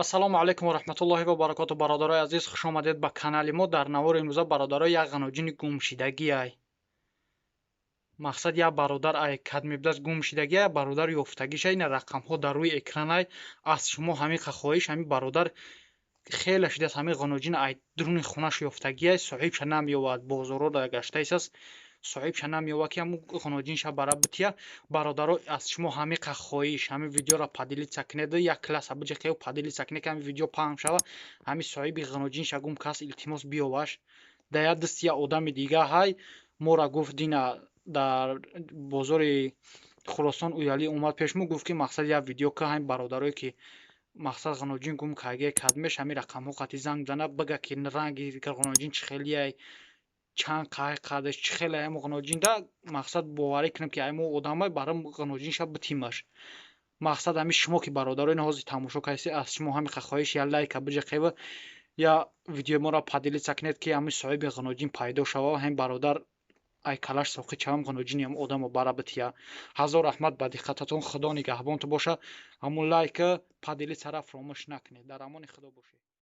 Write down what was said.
Ассалому алайкум ва раҳматуллоҳи ва баракоту. Бародарои азиз, хуш омадед ба канали мо. Дар навори имрӯза, бародаро, як ғаноҷини гумшидагиай. Мақсад, як бародар ай кадмебдаст гумшидагиай, бародар ёфтагиша. Ина рақамҳо дар рӯи экранай. Аз шумо ҳамиқа хоҳиш: ҳамин бародар хеле шидааст, ҳамин ғаноҷин ай дуруни хонаш ёфтагиай, соҳибша намеёвад, бозорро гаштаисаст, соҳибша намеёвад, ки ҳамун ғаноҷинша бара бития. Бародаро, аз шумо ҳамиқа хоҳиш: ҳамин видеоро поделиться кунед, як класса биҷиқев, поделиться кунед, ки ҳамин видео паҳн шава. Ҳамин соҳиби ғаноҷинша гум кас, илтимос, биёваш. Дар як дасти як одами дига ҳай. Мора гуфт, дина дар бозори Хуросон уялӣ омад пеш мо, гуфт, ки мақсад, як видео ка, ҳамин бародарое ки мақсад ғаноҷин гум карге кадмеш, ҳамин рақамҳо қати занг зана, бага, ки ранги ғаноҷин чӣ хелияй, чанд қай қадаш, чӣ хеле ҳамо ғаноҷинда. Мақсад, боварӣ кунем, ки ҳамо одамай барам ғаноҷинша битимаш. Мақсад, ҳамин шумо ки бародаро ин ҳозир тамошо кардед, аз шумо ҳамиқа хоҳиш: я лайка биҷиқева, я видеои моро поделиться кунед, ки ҳамин соҳиби ғаноҷин пайдо шава, ҳамин бародар ай калаш соқит шавам, ғаноҷини ҳам одамо бара бития. Ҳазор раҳмат ба диққататон, Худо нигаҳбонту боша. Ҳамун лайка, поделиться ра фаромӯш накунед. Дар амони Худо бошед.